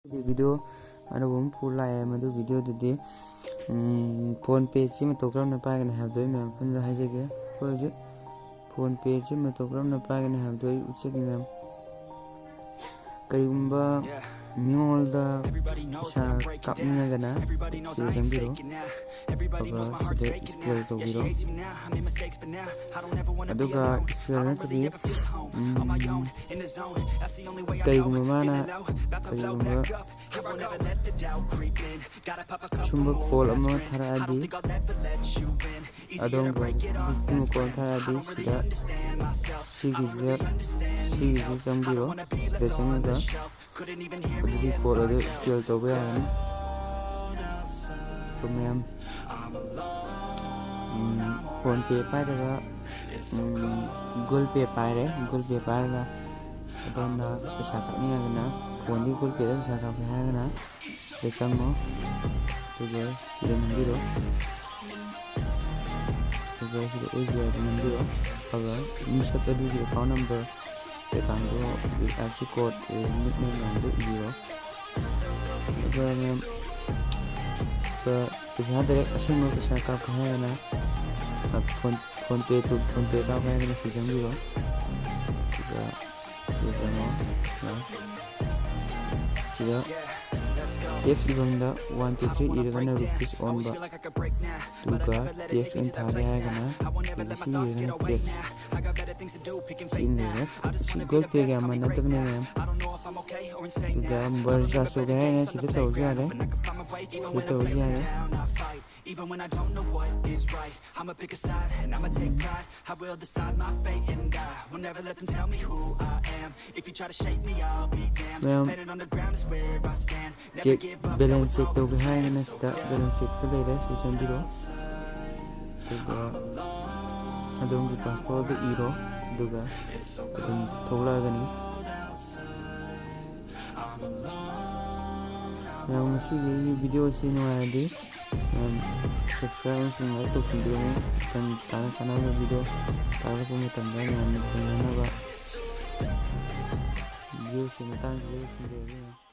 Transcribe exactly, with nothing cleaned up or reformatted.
Video ꯑꯅꯧꯕ ꯑꯃ ꯄꯨꯔ ꯂꯥꯛꯑꯦ꯫ ꯃꯗꯨ ꯚꯤꯗꯤꯑꯣꯗꯨꯗꯤ, ꯎꯝ, PhonePe ꯁꯤ ꯃꯇꯧ ꯀꯔꯝꯅ ꯄꯥꯏꯒꯅꯤ ꯍꯥꯏꯕꯗꯣ ꯑꯩ ꯃꯌꯥꯝ ꯄꯨꯟꯅ ꯍꯥꯏꯖꯒꯦ꯫ ꯑꯩꯈꯣꯏ ꯍꯧꯖꯤꯛ PhonePe ꯁꯤ ꯃꯇꯧ ꯀꯔꯝꯅ ꯄꯥꯏꯒꯅꯤ ꯍꯥꯏꯕꯗꯣ ꯑꯩ ꯎꯠꯆꯒꯦ ꯃꯌꯥꯝ꯫ ꯀꯔꯤꯒꯨꯝꯕ ꯃꯤꯉꯣꯟꯗ ꯄꯩꯁꯥ ꯀꯥꯞꯅꯤꯡꯉꯒꯅ ꯁꯤꯗ ꯆꯪꯕꯤꯔꯣ꯫ ꯑꯗꯨꯒ ꯁꯤꯗ scale ꯇꯧꯕꯤꯔꯣ꯫ ꯑꯗꯨꯒ scale ꯅꯠꯇꯕꯤ, ꯎꯝ, ꯀꯔꯤꯒꯨꯝꯕ ꯃꯥꯅ, ꯀꯔꯤꯒꯨꯝꯕ ꯁꯨꯝꯕ call ꯑꯃ ꯊꯥꯔꯛꯑꯗꯤ, ꯑꯗꯣꯝꯒꯤ ꯃꯈꯣꯟ ꯊꯥꯔꯛꯑꯗꯤ ꯁꯤꯗ, ꯁꯤꯒꯤꯁꯤꯗ, ꯁꯤꯒꯤꯁꯤꯗ ꯆꯪꯕꯤꯔꯣ꯫ ꯁꯤꯗ ꯆꯪꯉꯒ ꯑꯗꯨꯒꯤ call ꯑꯗꯨ scale ꯇꯧꯕ ꯌꯥꯔꯅꯤ꯫ ꯑꯗꯨ ꯃꯌꯥꯝ, ꯎꯝ, PhonePe ꯄꯥꯏꯔꯒ, ꯎꯝ, Google Pay ꯄꯥꯏꯔꯦ꯫ Google Pay ꯄꯥꯏꯔꯒ ꯑꯗꯣꯝꯅ ꯄꯩꯁꯥ ꯀꯥꯞꯅꯤꯡꯉꯒꯅ phoneꯗꯒꯤ Google Payꯗ ꯄꯩꯁꯥ ꯀꯥꯞꯀꯦ ꯍꯥꯏꯔꯒꯅ ꯁꯤꯗ ꯆꯪꯉꯣ꯫ ꯑꯗꯨꯒ ꯁꯤꯗ ꯅꯝꯕꯤꯔꯣ꯫ ꯑꯗꯨꯒ ꯁꯤꯗ SBIꯗ ꯅꯝꯕꯤꯔꯣ꯫ ꯑꯗꯨꯒ ꯃꯤꯁꯛ ꯑꯗꯨꯒꯤ account number ꯀꯩꯀꯥꯗꯣ, IFSC code, nickname ꯃꯌꯥꯝꯗꯣ ꯏꯕꯤꯔꯣ꯫ ꯑꯗꯨꯒ ꯃꯌꯥꯝ, ꯑꯗꯨꯒ ꯄꯩꯁꯥ direct ꯑꯁꯦꯡꯕ ꯄꯩꯁꯥ ꯀꯥꯞꯀꯦ ꯍꯥꯏꯔꯒꯅ, ꯑ, phone, PhonePe to PhonePe ꯀꯥꯞꯀꯦ ꯍꯥꯏꯔꯒꯅ ꯁꯤ ꯆꯪꯕꯤꯔꯣ꯫ ꯑꯗꯨꯒ ꯁꯤꯗ ꯆꯪꯉꯣ꯫ ꯁꯤꯗ tax ꯏꯐꯝꯗ one two three ꯏꯔꯒꯅ rupees ꯑꯣꯟꯕ꯫ ꯑꯗꯨꯒ tax ꯑꯣꯏꯅ ꯊꯥꯒꯦ ꯍꯥꯏꯔꯒꯅ ꯁꯤꯗ ꯁꯤ ꯏꯔꯒꯅ tax꯫ ꯁꯤ ꯏꯟꯗꯣꯏꯅꯦ꯫ ꯁꯤ Google Payꯒ ꯌꯥꯝ ꯃꯥꯟꯅꯗꯕꯅꯦ ꯃꯌꯥꯝ꯫ ꯑꯗꯨꯒ mobile recharge ꯇꯧꯒꯦ ꯍꯥꯏꯔꯒꯅ ꯁꯤꯗ ꯇꯧꯔꯁꯨ ꯌꯥꯔꯦ꯫ ꯁꯤꯗ ꯇꯧꯔꯁꯨ ꯌꯥꯔꯦ꯫ Even when I don't know what is right, I'ma pick a side and I'ma take pride. I will decide my fate and I will never let them tell me who I am. If you try to shake me, I'll be damned. Ma'am. Planet on the ground is where I stand. Never give up, balance check ꯇꯧꯒꯦ ꯍꯥꯏꯔꯒꯅ ꯁꯤꯗ balance checkꯇ ꯂꯩꯔꯦ, ꯁꯤ ꯆꯪꯕꯤꯔꯣ꯫ ꯑꯗꯨꯒ ꯑꯗꯣꯝꯒꯤ passwordꯗꯨ ꯏꯔꯣ, ꯑꯗꯨꯒ ꯑꯗꯨꯝ ꯊꯣꯛꯂꯛꯑꯒꯅꯤ꯫ ꯃꯌꯥꯝ, ꯉꯁꯤꯒꯤ ꯑꯩꯒꯤ videoꯁꯤ ꯅꯨꯡꯉꯥꯏꯔꯗꯤ, ꯃꯌꯥꯝ, subscribe ꯑꯃꯁꯨꯡ like ꯇꯧꯁꯤꯟꯕꯤꯔꯝꯃꯨ꯫ ꯃꯊꯪ ꯀꯥꯟꯅ ꯀꯥꯟꯅꯕ video ꯊꯥꯒꯠꯂꯛꯄ ꯃꯇꯝꯗ ꯃꯌꯥꯝꯅ ꯊꯦꯡꯅꯅꯕ꯫ Videoꯁꯤ ꯃꯇꯥꯡꯁꯤꯗ ꯂꯣꯏꯁꯤꯟꯖꯔꯒꯦ꯫